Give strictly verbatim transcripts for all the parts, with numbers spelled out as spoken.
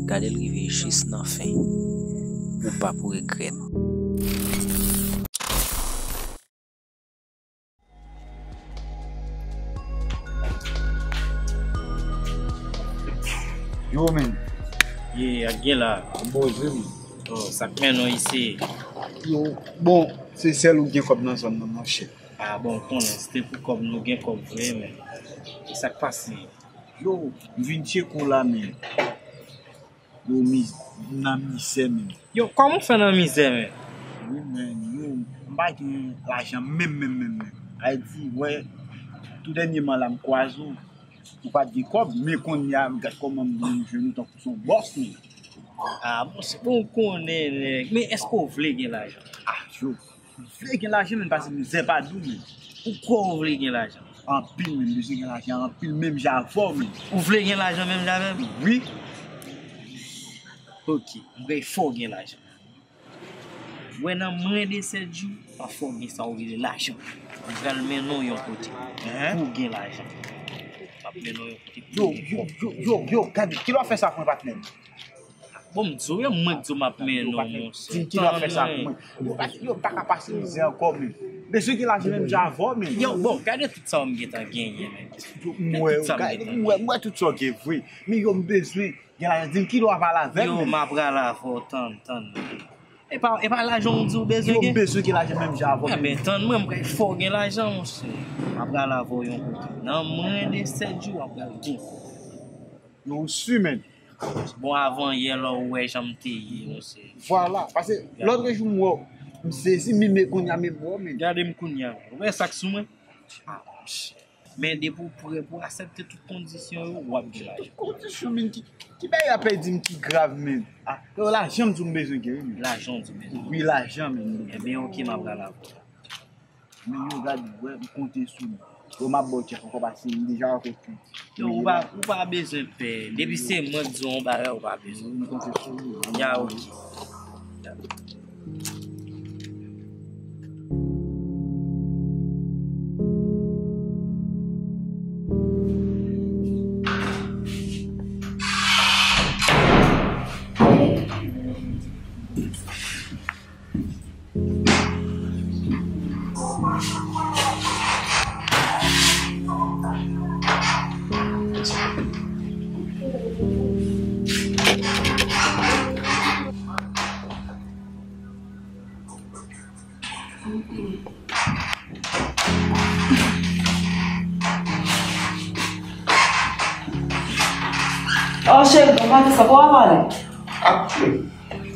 Gade l rive jis nan fen. Ou p ap regrèt. Yo, men. Ye, ak gen la. Bon, jwi, men. Oh, sa k mennen w isi? Yo, bon, se sèl ou gen kòb nan zòn nan, monchè. Ah, bon, konnen, se te pou kòb, nou gen kòb vre, men. E sa k pase? Yo, m vin tcheke w la, men. Yo, mi, m nan mizè, men. Yo, kòman w fè nan mizè, men? Wi, men, yo, m pa gen lajan menm, menm, menm, menm. A di, wè, tou dènyèman la, m kwaze w. Ou pa t gen kòb, men kounye a, gad kòman m vin jwenn ou tankou se yon bòs, men. Ah, bon, se bon, ou konnen, nèg. Men èske w vle gen lajan? Ah, yo. M vle gen lajan, men, paske mizè pa dou, men. Ou kwè w vle gen lajan? Anpil, men, m bezwen gen lajan anpil, menm jan avè w, men. Ou vle gen lajan menm jan avè m? Wi. Ok, m kwè fò w gen lajan. Wè, nan mwens de sèt jou, w ap fè w gen sa w rele lajan. M pral mennen w yon kote. Hein? Pou w gen lajan. M ap mennen w yon kote pou w gen kòb. Yo, yo, yo, yo, yo, gade, kilè w ap fè sa pou mwen, patnè m? Bon, m di w, e mwen k di w m ap mennen w, monchè. Di m kilè w ap fè sa pou mwen. Yo, pa, yo, m pa ka pase mizè ankò, men. M bezwen gen lajan menm jan avè w, men. Yo, bon, gade tout sa w m gentan genyen, men. Yo, m wè, gade, m wè, m wè tout sa w gen vre. Men yo, m bezwen gen lajan. Di m kilè w ap pale avè m, men. Yo, m ap pale avè w, tann, tann. E pa, e pa lajan w di w bezwen gen? Yo, m bezwen gen lajan menm jan avè w, men. Enben, tann mwen, m kwè fò w gen lajan, monchè. M ap pale avè w yon kote. Nan mwens de sèt jou, w ap pral gen. Yo, ou si, men. Bon, avan yè la, ou wè jan m te ye, monchè. Vwala, paske lòt jou m wè w, m sezi, men, men kounye a, men m wè w, men. Gade m kounye a. Ou wè sa k sou mwen? Ah, monchè. Men depi w prè pou w aksepte tout kondisyon yo, w ap gen lajan. Tout kondisyon, men ki, ki bagay apèl di m ki grav, men? Ah, yo, lajan m di w m bezwen gen, wi, men. Lajan w di w bezwen. Wi, lajan, men. Enben, ok, m ap pral avè w. Men yo gade, wè, m konte sou nou. Yo, m ap ba w tchèk ankò paske m deja wè kote. Yo, ou pa, ou pa bezwen pè. Depi se mwen k di w yon bagay, ou pa bezwen. M konte sou nou. Ya, ok. Oh, cheri, bon maten, sa pou w pale? Ah,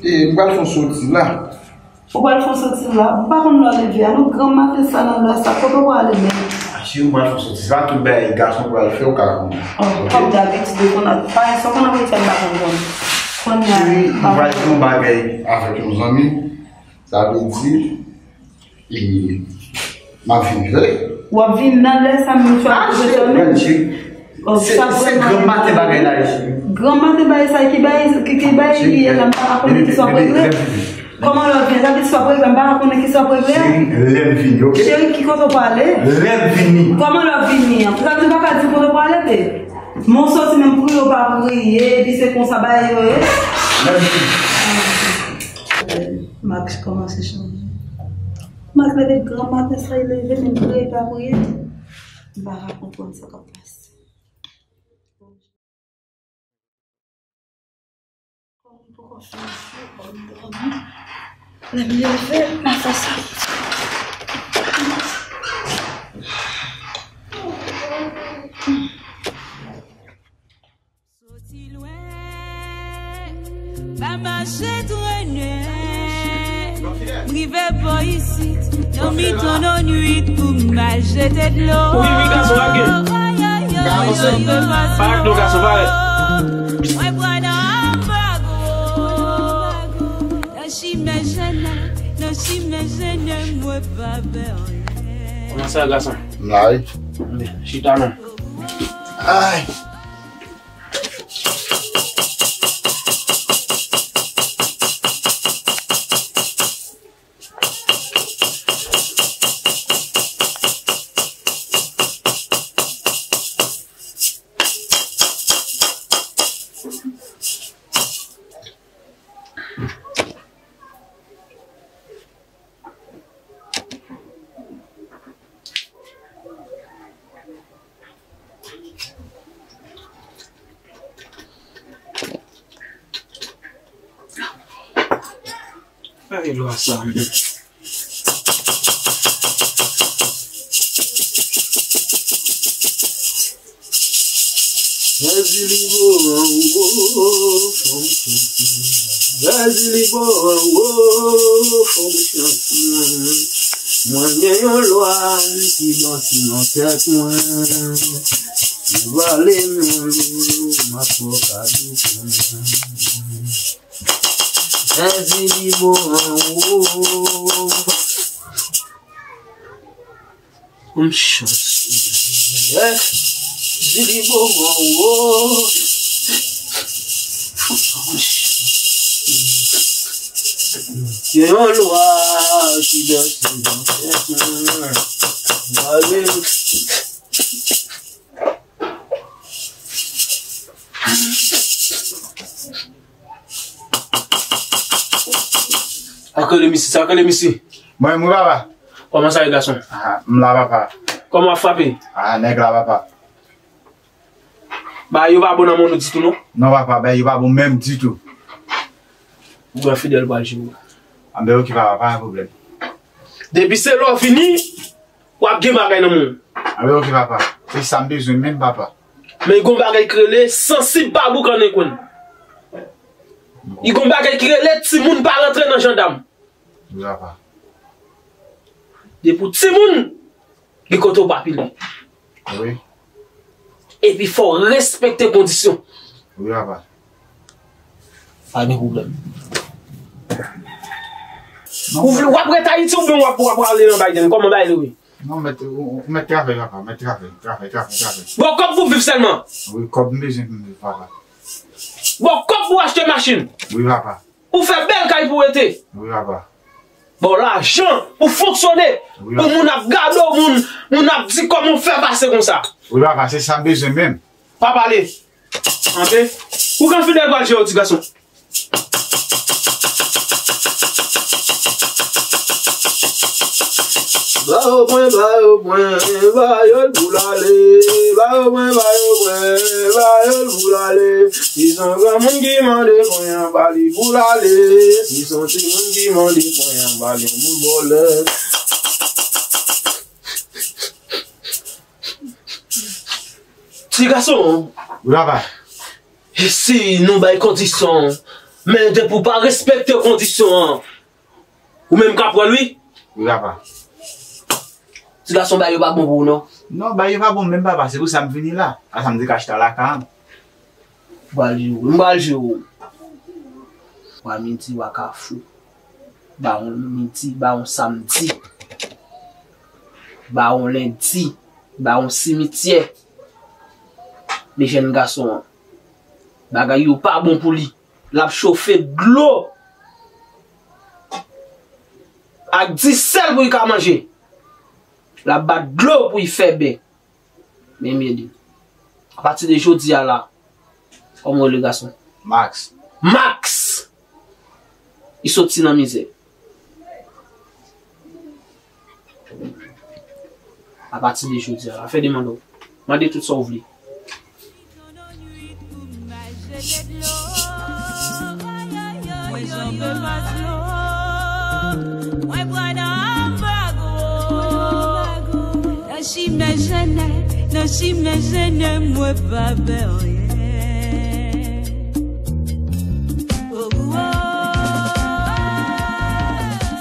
e, m pral fè yon soti la. Ou pral fè yon soti la? M pa konn lè w leve a, non, granm maten sa nan lè sa, kote w prale menm? Ah, cheri, m pral fè yon soti la, tout bagay gason pral fè, ou ka konn. Oh, ok. Kòm dabitid, ou konn, pa, sa w konn ap retire m pa konn konn. Kounye a, cheri, m pral fè yon bagay avèk yon zanmi m. Sa vle di, e, m ap vin vre. W ap vin nan lè sa menm, cheri, ap vin menm. Se, se granm maten bagay la ye, cheri. Granm maten bagay sa, ki bagay, ki, ki bagay li ye la, m pa ka konnen ki sa w ap regle. Kòman lè w vin? Sa vle di sa w ap regle, m pa ka konnen ki sa w ap regle. Cheri, lè m vini, ok? Cheri, ki kote w prale? Lè m vini. Kòman lè w vini an? Sa vle di w pa ka di kote w prale, be? Mon soti menm priye w pa priye, epi se konsa bagay yo ye. Lè m vini. Mak kòmanse chanje. Mak leve granm maten sa, li leve, men priye pa priye. M pa ka konprann sa k ap pase. Kòm m poko fin jou, kòm m dòmi. Lè m leve, m a fè sa. Soti lwen, pa mache trennen. M rive bò isit, nan mitan lannwit pou m al jete dlo. Wi, wi, gason, pa gen. Pa ak nou, gason, pa. Mwen pran nan anbago. Nan chimen jennen, nan chimen jennen, mwen pa pè anyen. Kòman sa, gason? M la, wi. Chita non. Ay. Ay, lwa sa menm. Lè zili bo anwo, fò m chante. Lè zili bo anwo, fò m chante. Mwen gen yon lwa ki dòti nan tèt mwen. Ou vale mwen, m ap fè w kado pou mwen. Lè zili bo anwo. Yon chans. Yes. Zili bo anwo. Yon lwa ki danse nan tèt mwen. Mwen Sa k rele misye, sa k rele misye. Mwen, mwen, papa. Kòman sa ye, gason? Ah, m la, papa. Kòman w ap frape? Ah, nèg la, papa. Bagay yo pa bon nan men w ditou, non? Non, papa, bagay yo pa bon menm ditou. Ou wè Fidèl pral jere w. Anben, oke, papa, pa gen pwoblèm. Depi se lè w vini, w ap gen bagay nan men w. Anben, oke, papa. Se sa m bezwen menm, papa. Men gon bagay ki rele sansib pa boukannen konn. Li gon bagay ki rele timoun pa rantre nan jandam. Wi, papa. Depi w timoun, gen kote w pa pile. Wi. Epi fò w respekte kondisyon. Wi, papa. Pa gen pwoblèm. Ou vle, w ap ret Ayiti oubyen w ap, w ap ale nan Biden? Kòman bagay yo ye? Non, mèt, ou, ou mèt travay, papa. Mèt travay, travay, travay, travay. Bon, kòb pou viv sèlman. Wi, kòb m bezwen pou m viv, papa. Bon, kòb pou achte machin. Wi, papa. Pou fè bèl kay pou rete. Wi, papa. Bon, lajan pou fonksyone. Wi, papa. Pou moun ap gade w, moun, moun ap di kòman w fè pase konsa. Wi, papa, se sa m bezwen menm. Pa pale. Anben, ou gen Fidèl pral jere w, ti gason. Ba yo mwen, ba yo mwen, ba yo l pou l ale. Ba yo mwen, ba yo mwen, ba yo l pou l ale. Si se yon granmoun ki mande kòb, ba li pou l ale. Si se yon timoun ki mande kòb, ba li yon boul bòlè. Ti gason. Wi, papa. E si nou bay kondisyon, men depi w pa respekte kondisyon an, ou menm ka pran l, wi. Wi, papa. Ti gason, bagay yo pa bon pou ou, non? Non, bagay yo pa bon menm, papa. Se pou sa m vini la. A sa m te ka chita lakay m. M pral jere w. M pral jere w. Wa midi, wa kafou. Bawon midi, bawon samdi. Bawon lendi, bawon simityè. Men jèn gason an, bagay yo pa bon pou li. L ap chofe dlo ak disèl pou li ka manje. L ap bat dlo pou li fè bè. Men m ede. Apati de jodi a la, kòman w rele, gason? Max. Max! Li soti nan mizè. Apati de jodi a la, fè demand ou. Mande tout sa w vle. Mwen janbe pa dlo, mwen pran nan anbago. Nan chimen jennen, nan chimen jennen, mwen pa pè anyen. Oh, oh, oh.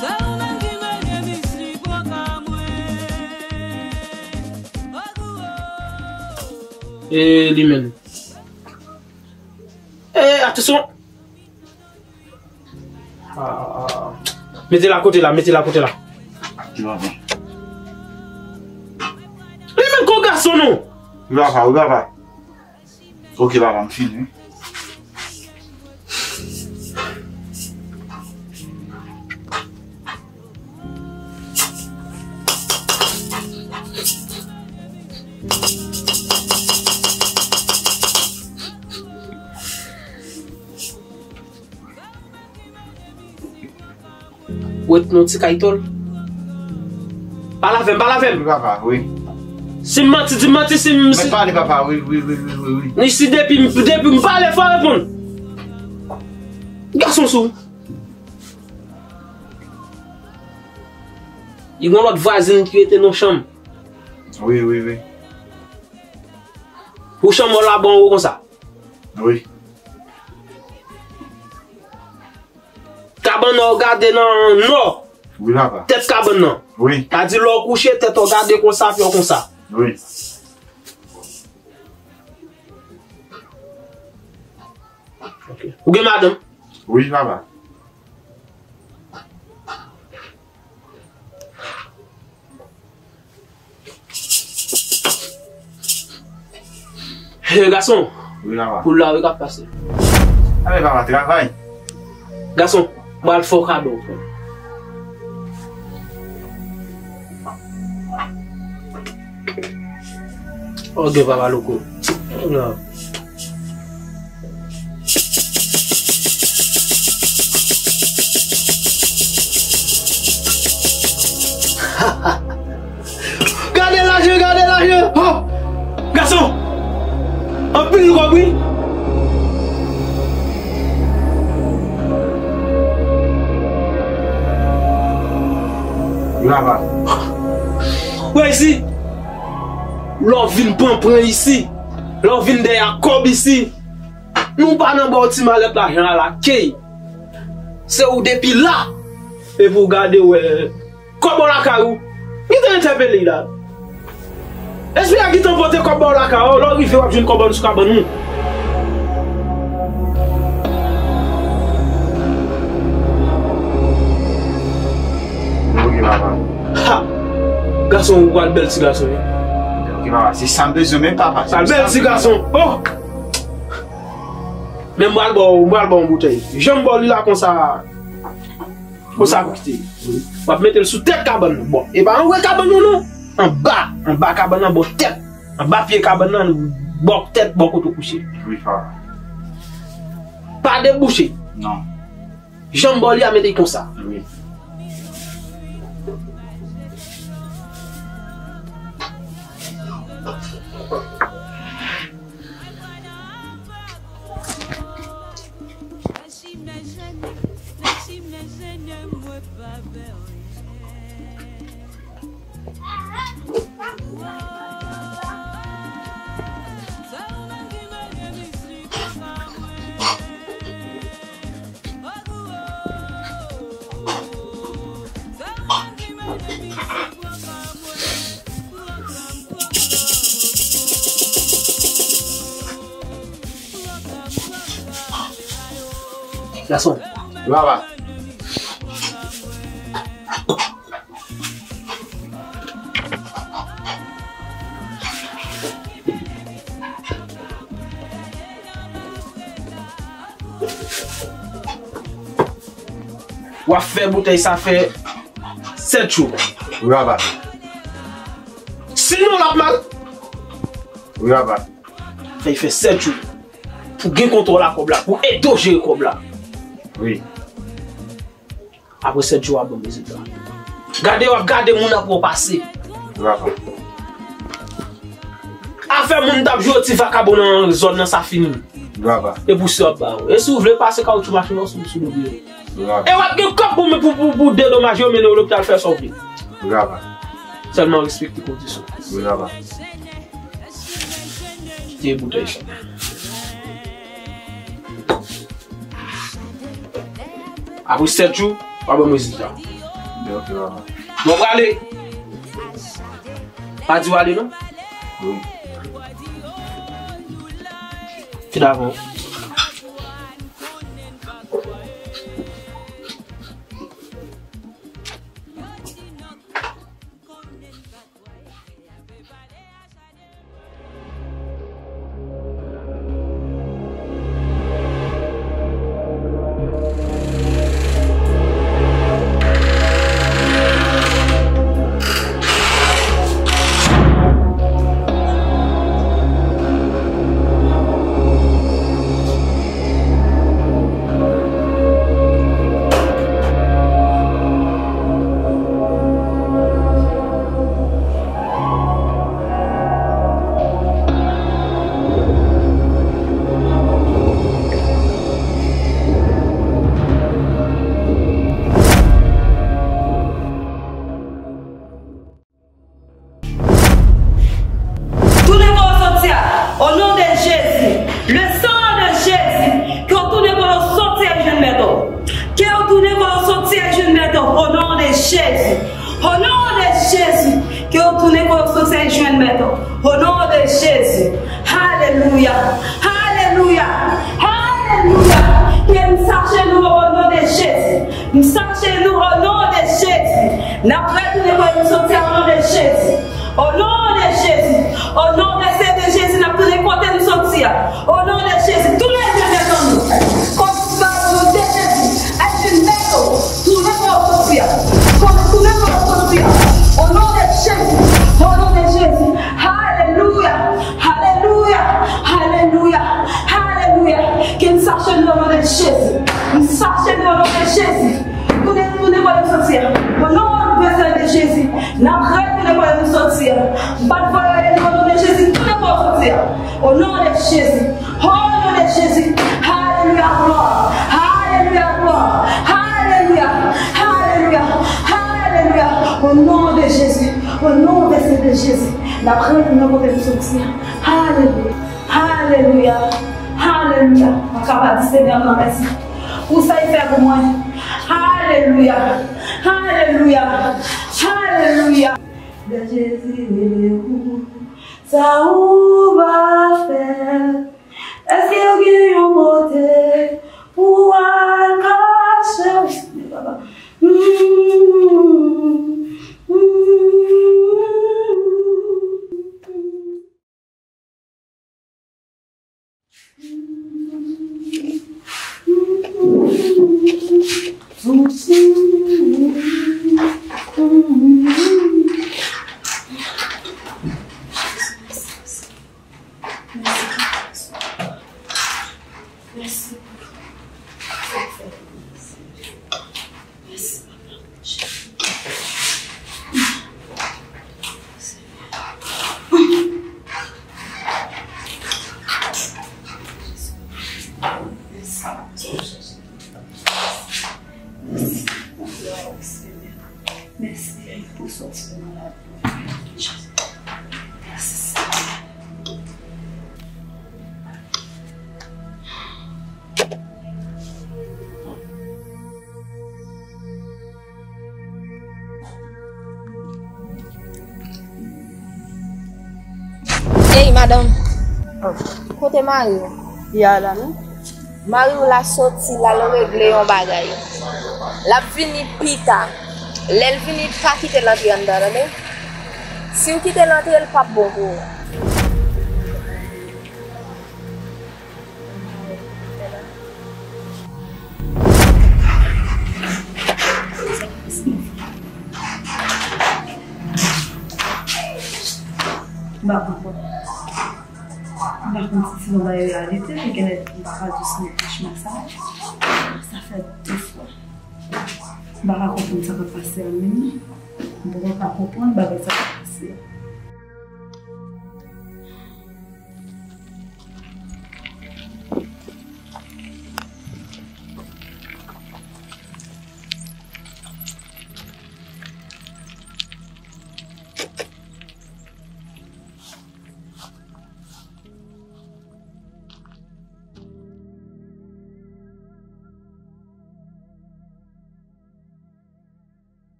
Se ou menm ki mennen mizik pran ka mwen. Oh, oh, oh. E li menm. E, atansyon. Ah, mete l akote la, mete l akote la. Wi, papa. Li menm gon gason, non. Wi, papa, wi, papa. Oke, papa, m fini, wi. Ou ret nan ti kay tòl. Pale avè m, pale avè m. Wi, papa, wi. Si m manti, di m manti, si m, si... Mèt pale, papa, wi, wi, wi, wi, wi, wi. Si depi, depi m pale, fò reponn. Gason sou. Li gen yon lòt vwazin ki rete nan chanm. Wi, wi, wi. Pou chanm la bò anwo konsa. Wi. Kabann nan w gade nan nò. Wi, papa. Tèt kabann nan. Wi. Sa di lè w kouche, tèt ou gade konsa, pye w konsa. Wi. Ok. Ou gen madanm? Wi, papa. Hey, gason. Wi, papa. Pou la, wi, k ap pase. A, men papa, travay. Gason, m pral fè w kado. Ok, papa Louko. Non. Gade lajan, gade lajan. Oh! Gason! Anpil kòb, wi. Lava. Wè isi. Lè w vin pran, pran isi. Lè w vin dèyè ak kòb isi. Nou pa nan ba w ti malèt lajan a lakay. Se ou depi la. Epi w gade wè. Kòb ou lakay ou. Gentan entèpele la. Espri a gentan pote kòb ba w lakay ou. Lè w rive w ap jwenn kòb an sou kabann ou. Ok, papa. Ha! Gason ou pral bèl ti gason wi. Ok, papa. Se sa m bezwen menm, papa. Pral bèl ti gason. Oh! Men m pral ba w, m pral ba w yon boutèy. Jan m ba w li la konsa. Konsa pou kite. W ap mete l sou tèt kabann nan. Bon, e pa anwo kabann nan non. Anba, anba kabann nan, bò tèt. Anba pye kabann nan, bò tèt, bò kote w kouche. Wi, papa. Pa debouche. Non. Jan m ba w li a, mete l konsa. Wi. Gason. Baba. W ap fè boutèy sa fè sèt jou. Wi, papa. Sinon, l ap mal. Wi, papa. Fè l fè sèt jou. Pou gen kontwòl a kòb la, pou ede w jere kòb la. Wi. Apre sèt jou, w ap ban m rezilta. Gade, w ap gade moun ap wè w pase. Wi, papa. Afè moun t ap jwe ti vakabon nan zòn nan, sa fini. Wi, papa. E pou sa w ap ba yo. E si w vle pase kawotchou machin nan sou, sou do pye yo. Wi, papa. E w ap gen kòb pou, pou, pou, pou dedomaje yo, mennen yo lopital, fè sa w vle. Wi, papa. Sèlman respekte kondisyon. Wi, papa. Kite boutèy sa. Apre sèt jou, w a ban m rezilta. Ok, papa. Mwen prale. Pa di w ale non. Wi. Te davon. Tounen kò w soti a, jwenn mèt ou. O non de Jezi. Alelouya. Alelouya. Alelouya. Ke m sache nou o non de Jezi. M sache nou o non de Jezi. N ap retounen kò nou soti a o non de Jezi. O non de Jezi. O non de Seyè Jezi, n ap tounen kote nou soti a. O non de Jezi. Tounen jwenn mèt nou. Kòm pa o non de Jezi. Al jwenn mèt ou. Tounen kò w soti a. Tounen kò w soti a. O non de Jezi. O non de Jezi. Alelouya. Alelouya. Alelouya. Alelouya. Ke m sache nou o non de Jezi. M sache nou o non de Jezi. Tounen, tounen kò w soti a. O non de Jezi. N ap retounen kò w soti a. M pa t voye nou o non de Jezi. Tounen kò w soti a. O non de Jezi. O non de Jezi. Alelouya, glwa. Alelouya, glwa. Alelouya. Alelouya. Alelouya. O non de Jezi. O non de Seyè Jezi. N ap retounen kote nou soti a. Alelouya. Alelouya. Alelouya. Mwen kapab di Senyè m nan mèsi pou sa l fè pou mwen. Alelouya. Alelouya. Alelouya. Lè Jezi rele ou, sa ou va fè? Èske w gen yon kote pou w al kache w? Mm, mm, mm. Mèsi. Mèsi. Mèsi pou sòti nan lavi. Mèsi, Senyè. Ey, madanm. Kote mari w? Li a la, non? Mari w la soti, l al regle yon bagay. L ap vini pita. Lè l vini, pa kite l antre anndan, tande? Si w kite l antre, l p ap bon pou ou. M pa konprann. M pa konn si se yon bagay reyalite, men genlè m pa ka jis met kòchma sa. Sa fè de fwa. M pa ka konprann sa k ap pase a menm. M poko ka konprann bagay sa k ap pase a.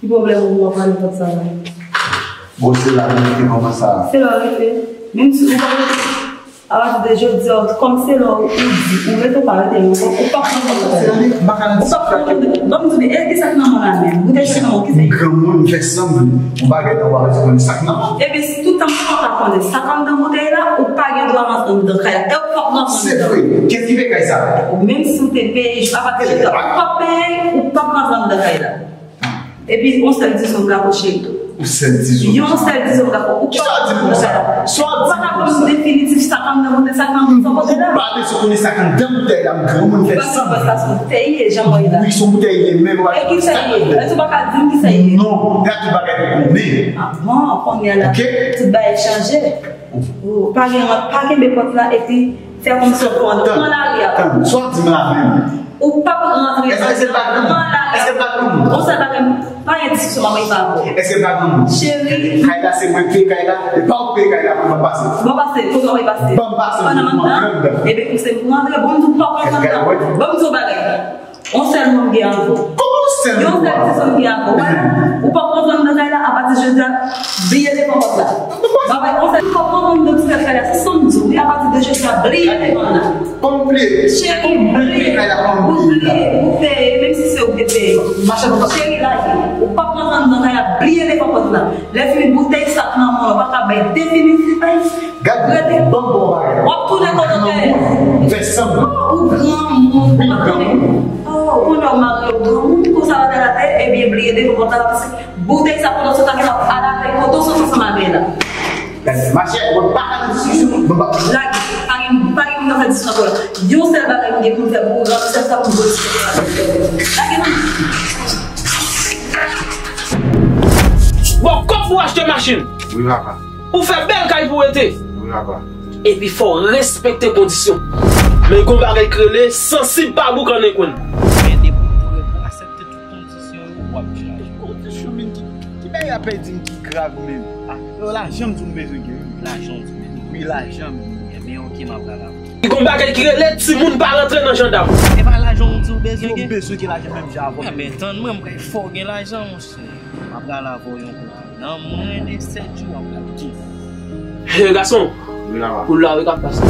Ki pwoblèm ou wè nan pòt sa la? Bon, se la nou te kòmanse sa. Se la w rete. Menm si ou pa rete. Apati de jodi a, kòm se lè ou di, ou rete ou pa rete, ou p ap pran kòb nan kay la. Ou p ap pran kòb nan kay la. Ban m di w, e kisa k nan men w la menm? Boutèy sa k nan men w, kisa l ye? Granmoun, m fè sanble, yon bagay nan w a rete konnen sa k nan men w. Ebyen, si tout tan m pa ka konnen sa k anndan boutèy la, ou pa gen dwa rantre anndan kay la. E ou p ap rantre anndan. Se vre. Kiyès ki peye kay sa? Menm si w te peye, apati de jodi a, ou p ap peye, ou p ap rantre anndan kay la. Epi, yon sèl dizon m ka fè w, cheri. Yon sèl dizon? Yon sèl dizon m ka fè w. Ou p ap rantre anndan kay la. Ou pa ka ban m definitif sa k anndan boutèy, sa k nan boutèy la. M pa bezwen konnen sa k anndan boutèy la, m granmoun, m fè sanble. Ou pa konprann sa, se yon boutèy li ye, jan mwen ye la. Wi, se yon boutèy li ye, men ou pa... E kisa l ye? Èske ou pa ka di m kisa l ye? Non, gade tout bagay pou konnen. A bon, kounye a la, tout bagay chanje. Ou pa gen, pa kenbe pòt la, epi fè kòmsi w pran, pran lari a. Tann, sa w ap di m la menm? Ou p ap rantre anndan, pran lari a. Èske l pa granmoun? Èske l pa granmoun? Yon sèl bagay, pa gen Sou mwen pa bon. Èske pa granmoun? Cheri. Kay la se mwen k peye kay la, e pa ou k peye kay la pou ban m pase. Ban m pase, kote w pase? Ban m pase, ban m antre. Ebyen, ou se pou antre, bon, m di w pa pran nan. Ban m di w bagay. On sèl mo m gen avè w. Kòman on sèl mo? Yon sèl ti mo m gen avè w. Ou pa pran nan kay la, apati jodi a, bliye devan pòt la. Babay, on sèl, ou pa pran nan kay la, se sa m di w, wi, apati de jodi a, bliye devan la. Konplete. Cheri, bliye. Ou bliye, ou peye, menm si se ou ki peye. Cheri, lage. Ou pa pran nan kay la, bliye devan pòt la. Lè fini boutèy sa k nan men w, ou pa ka bay definitif. Gad, rete. Bon, bon, bagay. W ap tounen kote w te ye. Fè sanblan. Ou granmoun, ou pa konnen. Oh, ou konnen w marye, w granmoun, konsa w te la te, ebyen, bliye devan pòt la, paske boutèy sa, pandan se tan ke w ap al avè l, kote w soti ansanm avè l la. Gad, machè, mwen pa ka nan diskisyon, mwen pa. Lage, pa gen, pa gen moun nan fè diskisyon ankò la. Yon sèl bagay m gen pou m fè pou ou, yon sèl sa pou m voye. Lage non. Bon, kòb pou achte machin. Wi, papa. Ou fè bèl kay pou rete. Wi, papa. Epi fò w respekte kondisyon. Men gon bagay k rele sansib pa boukannen konn. Men depi w prè pou aksepte tout kondisyon yo, w ap viv lavi. Kondisyon menm ki, ki bagay ap di m ki grav menm. Ah, yo lajan m di w m bezwen gen wi. Lajan w di w bezwen. Wi, lajan m. Ebyen, oke, m ap pral avè w. Gon bagay ki rele timoun pa rantre nan jandam. E pa lajan w di w bezwen gen. Yo bezwen gen lajan menm jan avè w. Ebyen, tann mwen, m pral fè w gen lajan, monchè. M ap pral avè w yon kote. Nan mwens de sèt jou, w ap pral gen. Hey, gason. Wi, papa. Pou la, wi, k ap pase.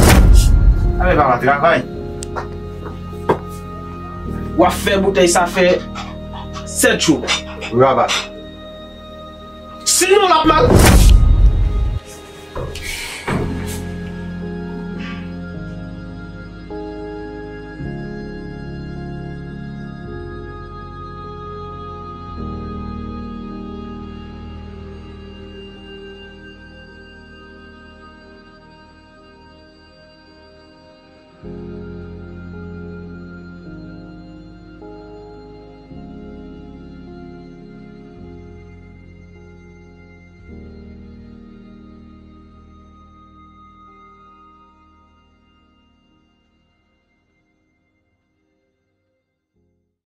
Amen, papa, travay. W ap fè boutèy sa fè sèt jou. Wi, papa. Sinon, l ap mal.